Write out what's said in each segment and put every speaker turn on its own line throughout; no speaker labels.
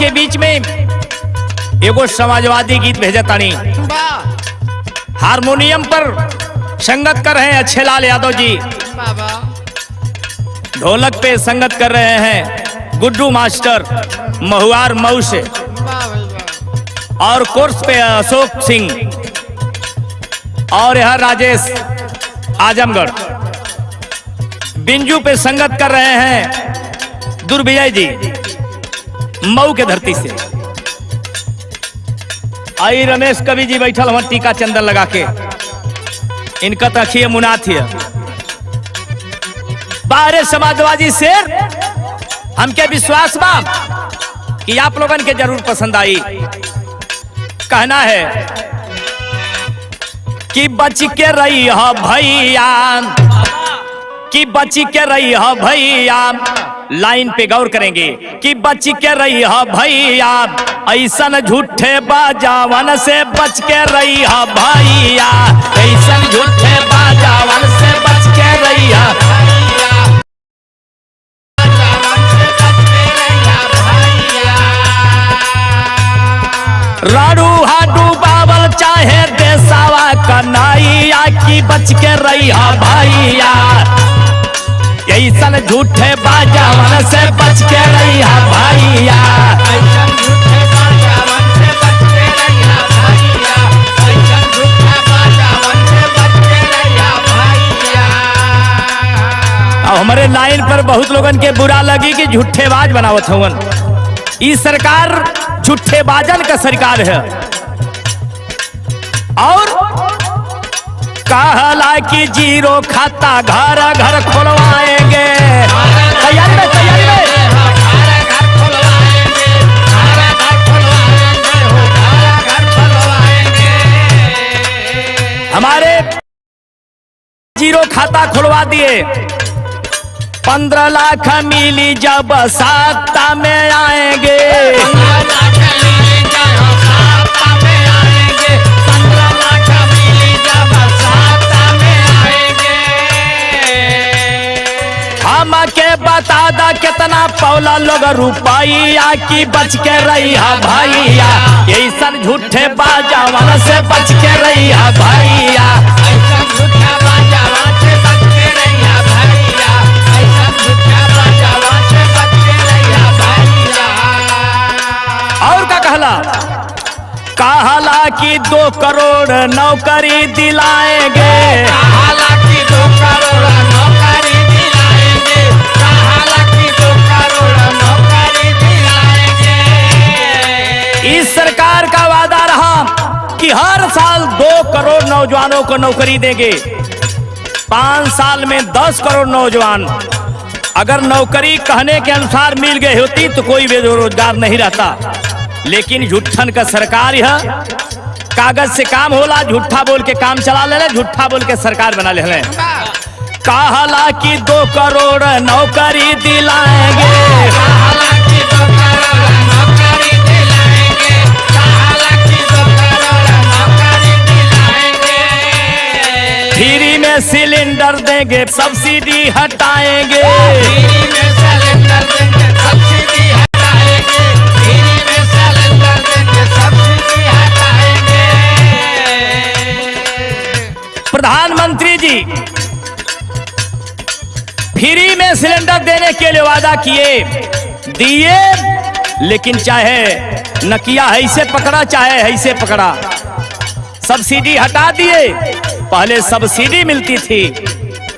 के बीच में एगो समाजवादी गीत भेजा तानी। हारमोनियम पर संगत कर रहे हैं अच्छे लाल यादव जी, ढोलक पे संगत कर रहे हैं गुड्डू मास्टर महुआर मऊ से, और कोर्स पे अशोक सिंह और यह राजेश आजमगढ़। बिंजू पे संगत कर रहे हैं दुर्विजय जी मऊ के धरती से। आई रमेश कवि जी बैठल हम टीका चंदन लगा के, इनका तखिए मुनाथी बाहरे समाजवादी शेर। हमके विश्वास बा कि आप लोगन के जरूर पसंद आई। कहना है कि बच के रही हो भैया, कि बच के रही हो भैया, लाइन पे गौर करेंगे कि बच के रही हो भैया, ऐसन झूठे बाजावन से बच के रही हो भैया, ऐसन झूठे बाजावन से बच के रही हो। राडू हाडू बावल चाहे देसावा कन्हैया की बच के रही हो भैया, ऐसन झूठे बाजावन से बच के रही हो भैया। अब हमारे लाइन पर बहुत लोगन के बुरा लगी कि झूठेबाज बनावत हवन। ई सरकार झूठेबाजन का सरकार है। और कहला कि जीरो खाता घर घर खोलवाएंगे। तैयारी में, तैयारी में। हमारे जीरो खाता खुलवा दिए, 15 लाख मिली जब सत्ता में आएंगे। हम के बता दा कितना पौला लोग रुपैया की बच के रही है भैया, ऐसन झूठे बाजावन से बच के रही है भैया। और का कहला, कहला कि 2 करोड़ नौकरी दिलाएंगे।
हालांकि 2 करोड़ नौकरी दिलाएंगे, हालांकि 2 करोड़ नौकरी दिलाएंगे।
इस सरकार का वादा रहा कि हर साल 2 करोड़ नौजवानों को नौकरी देंगे। 5 साल में 10 करोड़ नौजवान अगर नौकरी कहने के अनुसार मिल गई होती तो कोई बेरोजगार नहीं रहता। लेकिन झूठन का सरकार यह कागज से काम होला, झूठा बोल के काम चला ले, झूठा बोल के सरकार बना ले। कहला कि 2 करोड़ नौकरी दिलाएंगे।
हालांकि 2 करोड़ नौकरी दिलाएंगे, हालांकि 2 करोड़ नौकरी दिलाएंगे।
फ्री में सिलेंडर देंगे, सब्सिडी हटाएंगे।
फ्री में सिलेंडर देंगे, सब्सिडी हटाएंगे। फ्री में सिलेंडर देंगे, सब्सिडी हटाएंगे।
प्रधानमंत्री जी फ्री में सिलेंडर देने के लिए वादा किए, दिए, लेकिन चाहे नकिया ऐसे पकड़ा चाहे ऐसे पकड़ा, सब्सिडी हटा दिए। पहले सब्सिडी मिलती थी।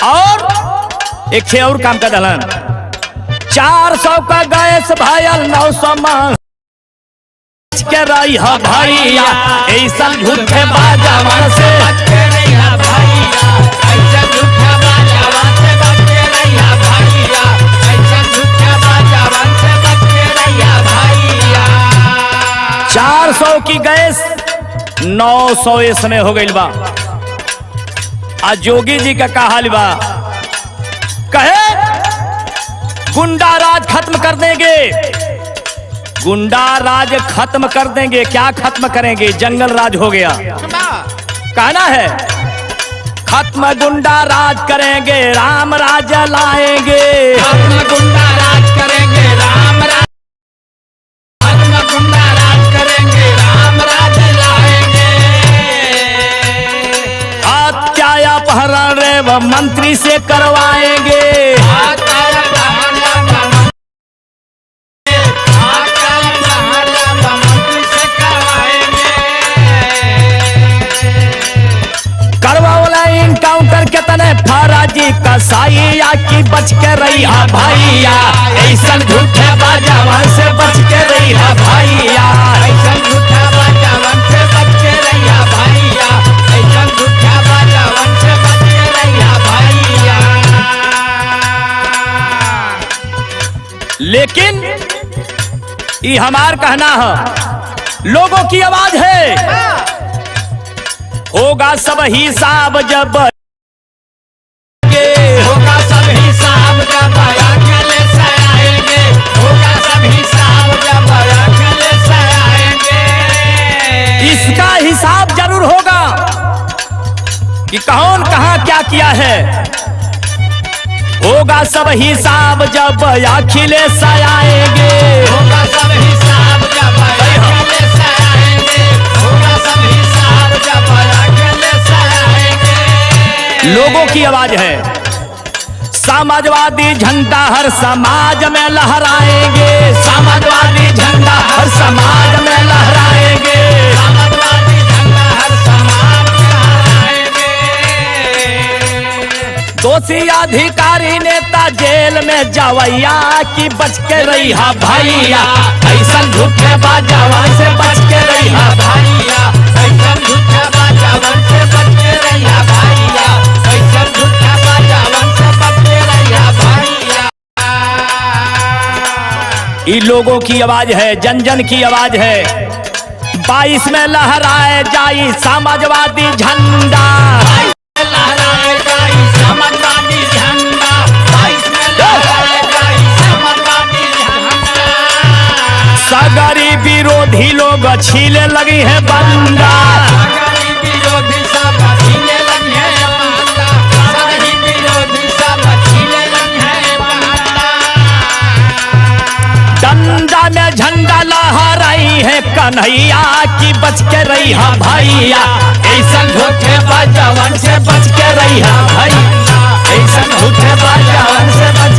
और एक छे और काम का दलन, 400 का गैस भायल 900 मांग के रही है भैया, ऐसा झूठे बाजावन से
बच के रही है भैया, ऐसा झूठा बाजावन से बच के रही है भैया, ऐसा झूठा बाजावन से बच के रही है भैया।
400 की गैस 900 इसमें हो गई बा। आज जोगी जी का का हाल बा, कहे गुंडा राज खत्म कर देंगे, गुंडा राज खत्म कर देंगे। क्या खत्म करेंगे? जंगल राज हो गया। कहना है खत्म गुंडा राज करेंगे, राम राज लाएंगे।
खत्म गुंडा राज करेंगे, राम राज, खत्म
मंत्री से करवाएंगे। करवावला इनकाउंटर के तने फराजी कसाईया की बच के रहिया भैया, ऐसन झूठे बाजावन से बच के रहिया भैया।
ऐसन झूठा बाजावन से बच के रहिया भैया, ऐसन झूठा बाजावन से बच के रहिया भैया।
लेकिन ये हमार कहना है, लोगों की आवाज है, होगा सब हिसाब जब के।
होगा सब हिसाब जब अकेले से आएंगे, होगा सब हिसाब जब अकेले से आएंगे।
इसका हिसाब जरूर होगा कि कौन कहां क्या किया है। होगा सब हिसाब जब अखिलेश आएंगे।
होगा सब हिसाब जब अकेले से आएंगे, होगा सब हिसाब जब अकेले से आएंगे।
लोगों की आवाज है, समाजवादी झंडा हर समाज में लहराएंगे, समाजवादी झंडा हर समाज में लहराएंगे।
समाजवादी झंडा हर समाज में लहराएंगे।
दोषी अधिकारी नेता जेल में जावैया की बच के रहिया भैया, ऐसन झूठे बाजावा से बच के रहिया
भैया, ऐसन झूठा बाजावन से बच के रहिया भैया, ऐसन झूठा बाजावन से बच के रहिया भैया।
ये लोगों की आवाज है, जन जन की आवाज है। 22 में लहराए जाई समाजवादी झंडा,
लहराए जाई समाजवादी झंडा, 22 में लहराए जाई समाजवादी झंडा।
सगरी विरोधी लोग छीले लगी है बंदा।
सगरी विरोधी सब छीले लगी है बांदा, सगरी विरोधी सब छीले लगी है बांदा।
डंडा में झंडा लहराई है कन्हैया की बच के रहिया भैया, ऐसन झूठे बाजावन से बच के रहिया भैया, ऐसन झूठे बाजावन से बच